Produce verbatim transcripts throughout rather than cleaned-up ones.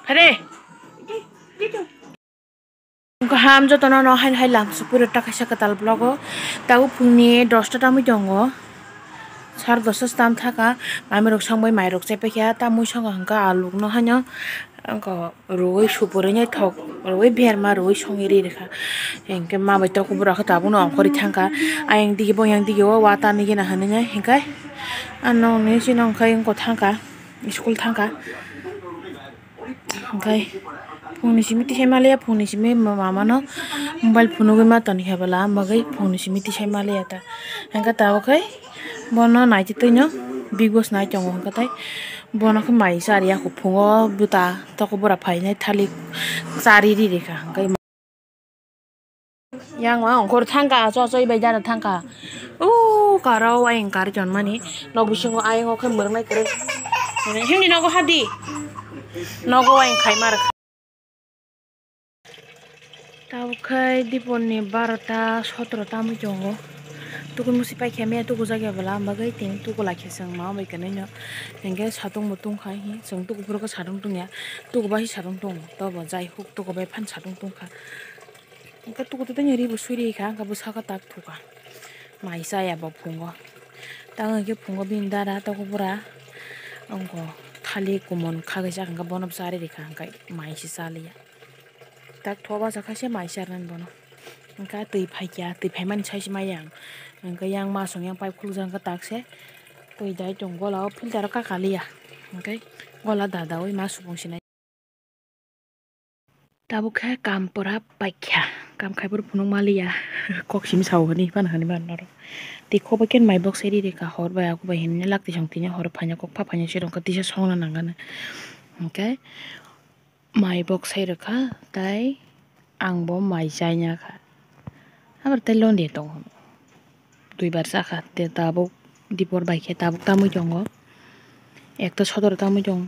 Phare. Kaham jotono no hai hai lam supui rok ta kaisa kwtal vlog o. Tabuk phungni dosta tamui tongo. Sar dosta se tam thaka. Mami rok songbai mai rok chaipai kha. Tamui songo hwnkha aluk no haino. Wngkha rwi supuri naithok rwi berma rwi songwi ri rikha. Hinkhe ma bai tokobora khe tabukno ongkhorwi thangkha. Ayang digi boyang digi o wata nigina hinwi nai hinkhe. Ano nini chini wngkha wngkha thangkha school thangkha. Hinkhe phungni simi tisai maliya phungni simi mamano mobile phunugwi ma toni khe bwla bagwi phungni simi tisai maliya ta. Hinkhe tabuk khe bono naitwi twino Big Boss nai tongo hinkhe tai. Bono khe mai chariya kho phungo buta tokobora phainai thalik chari ri rikha hinkhe. Yang ma ongkhor thangkha choi choi bai jana thangkha. O karo ayang kari tonmani nok bisingo ayang o khe mwrwngnai kwrwi. Himni nogo hadi. Nogo ayang khaima rwkha. Tabuk khai diporni barota sotro tamui tongo. Tukun musi paikha miya tukujak ya bwla, bagwi tini tuku laikha chwng ma bai kwnaino. Hinkhe satung bo tungkha hi, chwng tuku phuru khe satung tungya, tuku bai satung tongo. Tobo jai huk tuku bai phan satung tungkha. Hinkhe tuku tei ribo suri rikha, hinkhe bwsakhe tak thuka. Mai chaya bo phungo. Tamo hinkhe phungo bini dada tokobora wngkha thalik kumon khagwi chakha, hinkhe bono chari rikha, hinkhe mai se chaliya. Tak thoba jakha se mai charnani bono. Hinkhe twi phaikya, twi phaimani sai se maya ang. Hinkhe yang masong yang pipe khulukjak hinkhe tak se twi dai tongo, gola o filter o kaka liya. Hinkhe gola dadaui ma supung sinai. Tabuk khe kam pura paikha, kam khai phuru phunuk maliya. Kok simi sao hwnwi phano hwnwi mano norok. Tei kok bai khe mai boksai ri rikha hor bai, aku bai hinwi lakti song tini horo phaina kok pha phaina se rwkha tisa songna nangani. Hinkhe. Mai boksai rwkha, tai ang bo mai chai ya kha. Habar tei londia tongo. Duibar chakha, tei tabuk dipor bai khe tabuk tamui tongo. Ekta sodor tamui tongo.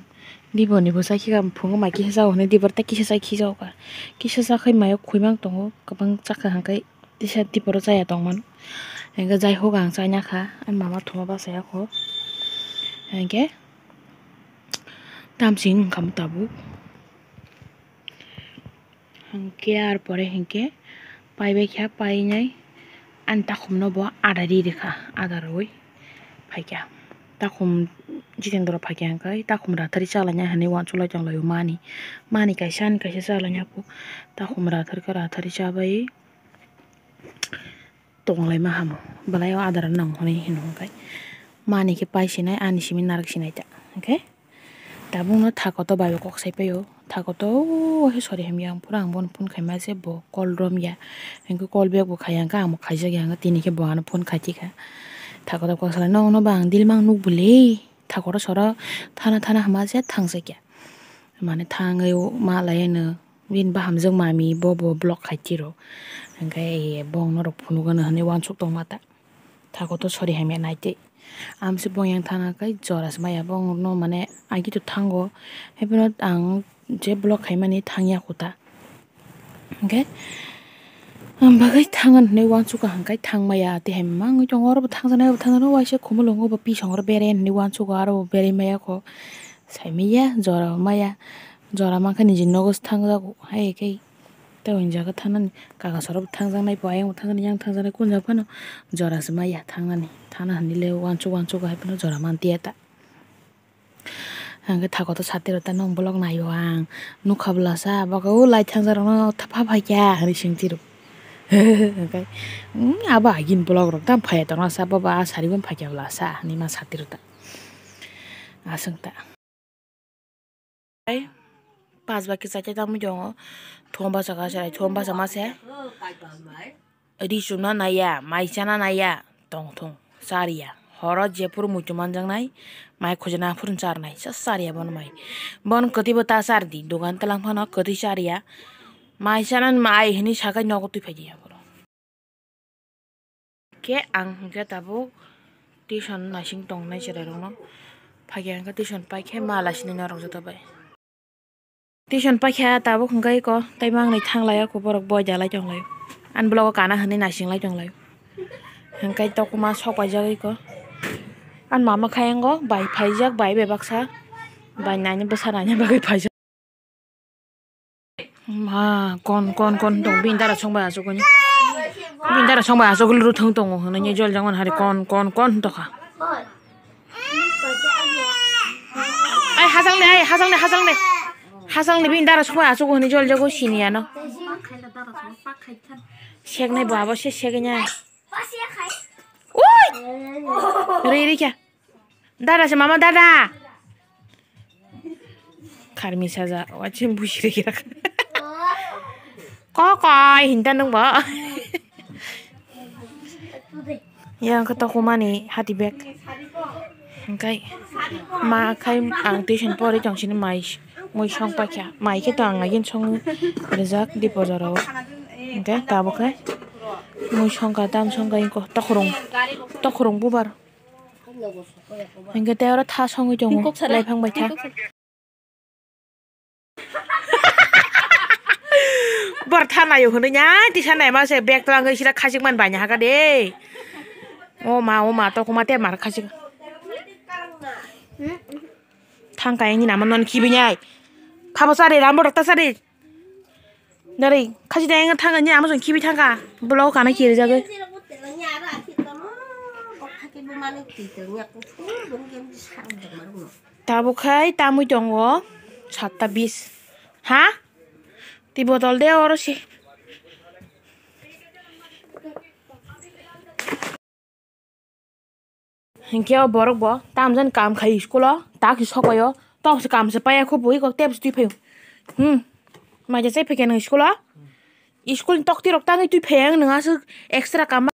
Diporni bo chai khe phungo mai kisa chao hinwi dipor tei kisa chai khe chao kha. Kisa chakhai maio khoi mang tongo, kwbang chakha hwnkhe tisa diporo chaya tongmano. Hinkhe jai hok ang chai ya kha, ani mama thoma bachaya kho. Hinkhe. Tamsing wngkha mo tabuk. Hinkhe ar pore hinkhe paibai kha, painai ani takhumno bo ada ri rikha, ada rwi phaikha. Takhum Jitendra phaikha hinkhe takhum rathari chalaina hinwi uansuk lai tonglaio mani. Mani kaisa ani kaisa chalaina phu takhum rathari khe rathari chabai. Tonglaima hamo, belai o adara nang hwnwi hino hwnkhe. Mani khe pai sinai, ani simi narwk sinai ta, hwnkhe tabukno thakoto bai bo kok sai paio, thakoto o he sori hamya ang phuru ang bono phone khaima se bo call romya, hwnkhe call back bo khaiya hwnkhe ang bo khaijak ya hwnkhe tini khe bo ano phone khai tikha. Thakoto kok salai, "Nono ba ang dilmang nuk bwle, thakoto soro thana thana hama se thangjakya." Mane thangwi ma lai no. Bini bahamjwk mami bo bo block khai tiro. Hwnkhe bo norok phunukgwno hwnwi uansuk tongma ta. Thakoto sori hamya naitwi. Amse bo yang thana khe jora se maya bo no mane agito thango. Haiphano ang je block khaimani thangya kho ta. Hwnkhe ang bagwi thangna hwnwi uansukha hwnkhe thangmaya tei hai mangwi tongo oro bo thangjaknai abo thangjaknai waisa khumulwngo bo pisongoro berai hwnwi uansukha aro bo berai maya kho. Saimanya jora maya. Jora mankha niji nogo se thangjago. Hai khe tei o jaga thangnani kaka soro bo thangjaknai bo ayang bo thangjaknai yang thangjaknai kunjak phano jora se maya thangnani. Thangna hinwi le uansuk uansuk hai phano jora mantiya ta. Hwnkhe thakoto satiro ta nong vlog naio ang. Nukha bwlasa abo khe o lai thangjakrokno thapha phaikha hinwi swngtiro. Hwnkhe, "Abo agini vlog rok tamo phaiya tongna sa baba a sari bo phaikha bwlasa," hinwi ma satiro ta. Aswk ta. Tei pas bai kisa khe tamwi tongo. Thum basa kha chwrai, thum basa ma se. Ri chumna naiya, mai chana naiya, tong thung, chariya. Horo jephuru muitu manjaknai, mai khojana phuru charnai, sa chariya bono mai. Bono kwtwibo ta chardi, dogan twlang phano kwtwi chariya. Mai chanani mai hinwi sakhai nogo twi phaidiya borok. Khe ang hwnkhe tabuk tuition naising tongnai chwrairokno. Phaikha hwnkhe tuition paikhe ma laisini norok joto bai. Tuition paikha tabuk hwnkhe eko tei mangnwi thanglai o borok boi dalai tonglai o. Ani blogo kana hwnwi naisinglai tonglai o. Hwnkhe tokma sok paijak eko. Ani mama khe ayango bai phaijak bai bai baksa. Bai naina bwsa naina bagwi phaijak. Ha, kon, kon, kon tong, bini dara song bai achuk ni. Bini dara song bai achuk luru thung tongo, hwnwi jol jang man hari kon, kon, kon tokha. Ai, hajang de, ai, hajang de, hajang de. Hajang de, bini dara song bai achuk hwnwi jol jago sini ano. Sek nai bo abo se sek nya. Ui! Ri, ri kya. Dada se mama, dada. Kharmi saja, wachim busi ri kya. Kokoi, hinta nung bo. Yang ketok kumani hati bag. Engkai ma khai ang tuition pori tong sini mai mui song pakya. Mai khe to ang agin song rijak di bojaro. Engkai tabuk khai mui songka tam songka ingko tokhorong tokhorong bubar. Engkai te oro tha songwi tongo. Laifang bai tha. Bor thanayo hwnwi nya tisa naima se bag twlangwi sida khachik man baina haka de. O ma, o ma, tokma te mar khachik. Thangka engini ama non khibi nyai. Khabo sari, rambo rok ta sari. Dari khachik da eng thangka nya ama son khibi thangka. Blow kana khirijagwi. Tabuk khai tamwi tongo satta bis. Ha? Twi botol de oro se. Hinkhe o borok bo tamjani kam khai school o tak se sokoi o tok se kam se paiya kho bui kok tebs twi phaio. Hmm. Maja chai phai khe nang school o. School ni tokti rok tangwi twi phai ang nang aswk extra kam.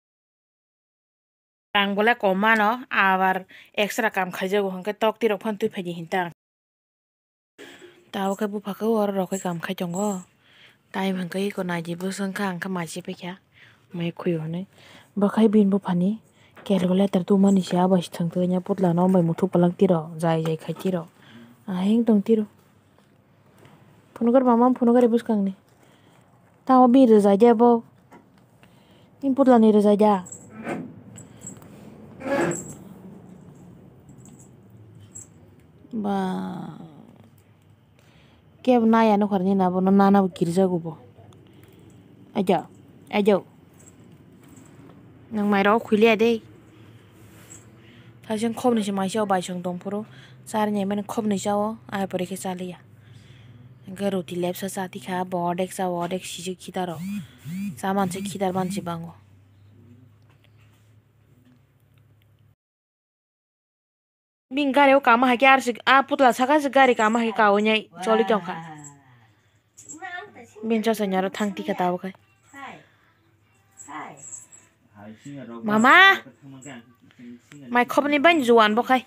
Rang bole kom mano, abar extra kam khaijago, hwnkhe tok tirok phano twi phaidi hinta. Tabuk khe bupha khe oro rok khe kam khai tongo. Time hwnkhe iko naidi bwswk wngkha, ang khe mai se paikha, mai khwi hwnwi. Bo khai bini buphani calculator tubumani se abo se thwng thwngya putla no bai muthuk palang tiro, jai jai khai tiro. Ahing tong tiro. Phunukar mama phunukar bwskangni. Tamo bini rwjai de bo. Bini putlani rwjai da. Ba. Kebo naya nokharni na bono nana bo kirjago bo. Aja. Ajo. Nang mairok khwiliya de. Thaising khobni se maisa o baisong tongphuru. Charni mani khobni cha o, ai pore khe chaliya. Hwnkhe roti lepsa cha tikha, bo odek cha o, odek sijik khitaro. Cha mansi khitar mansi bango. Bini gari o kama hai khe arsik, a putla saka se gari kama hai khe kaui nai choli tongkha. Bini chosani aro thang tikha tabuk khai. Mama! Mai khobni bai juan bo khai.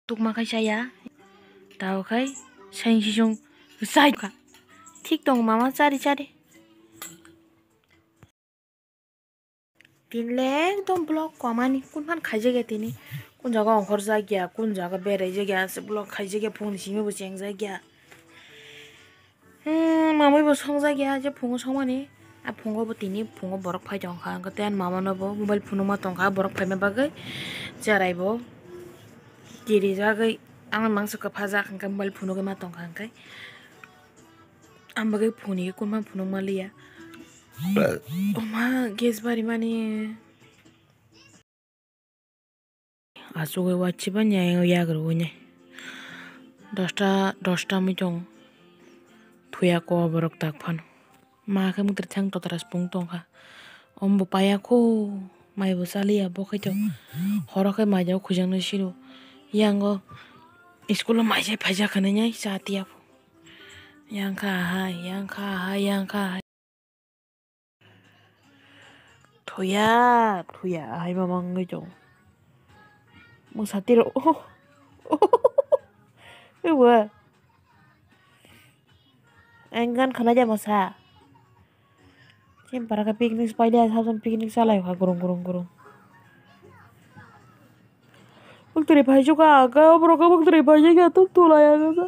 Tukma khai chaya. Tabuk khai sain sisung chai kha. Thik tongo mama chari chari. Tini le ekdom vlog kwmani kun phan khaijak ya tini. Kun jaga ongkhorjak ya, kun jaga beraijak ya, se vlog khaijak ya, phone simi bo chengjak ya. Hmm, mamui bo songjak ya, je phungo songmani. A phungo bo tini phungo borok phai tongkha, hwnkhe tei ani mama no bo mobile phunukma tongkha, borok phaima bagwi cherai bo kirijagwi ang mangsa kwphajak, hwnkhe mobile phunugwi ma tongkha, hwnkhe. Ang bagwi phone ni kun phan phunuk manliya. Oma gas bari mani. Achugwi wachiba ni ayang yagrwi nai. Dosta, dosta mui tong. Thuya ko borok tak phano. Ma khe muktrwi thang totra spung tongkha. Ombo paya kho. Mai bo chaliya bo khai tong. Horo khe mai jao khujang nai siro. Yango school o mai se phaijak hinwi nai cha tiya. Yang kha hai, yang kha hai, yang kha hai. Thuya, thuya, hai mama wngwi tong. Mwsa tiro. Ewa. Ang gan khana ja masa. Chim para ka picnic pai dia, sabon picnic salai ha gurung gurung gurung. Bwktwrwi phaijak kha, khe borok khe bwktwrwi phaijak kha, tok tolai ang khe.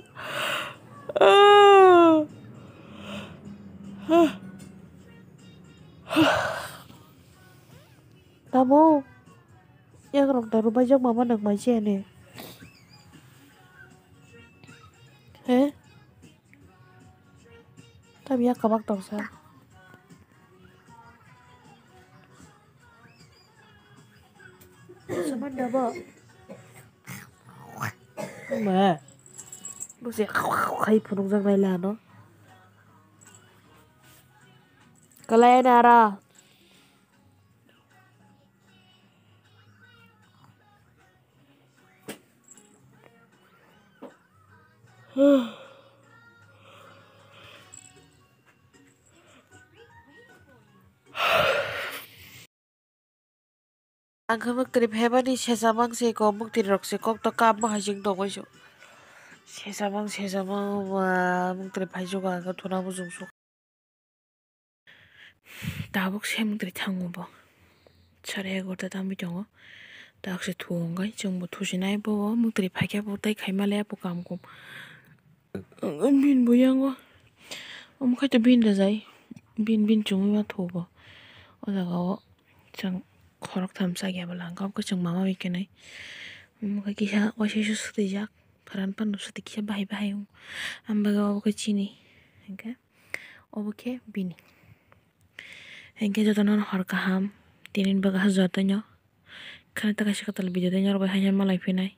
Tamo? Yakrok da rwbaijak mama nwng mai se ani. He? Kwbak tongsa. Saman dabo. Ma. Bose khai phunukjak nai lano. Kalai nara. Ang khe mwktwiri phaimani sesa mangse ko, mwktwiri rok se kokto kap bo hai se wng tongwi se. Sesa mang, sesa mang, ba, mwktwiri phaijugo, ang khe thuna bujung suk. Tabuk se mwktwiri thango bo. Sare egarota tangwi tongo. Tabuk se thu wngwi chwngbo thusinai bo, mwktwiri phaikhe bo tei khaima le bo kam kum. Bini bo yango. Omo khai to bini rwjai. Bini, bini chumui ma thu bo. O jaga o chwng khoroktham chakya bwla hwnkhe obo khe chwng mama bai khenai. Omo khe kisa waisa waisa swtwijak. Pharan phano swtwi kisa bahai bahai wng. Ang bagwi obo khe chini. Hwnkhe obo khe bini. Hwnkhe jotono hor kaham. Tini bagwi jotono. Khana ta kaisa kwtal video tei norok bai haino malai phinai.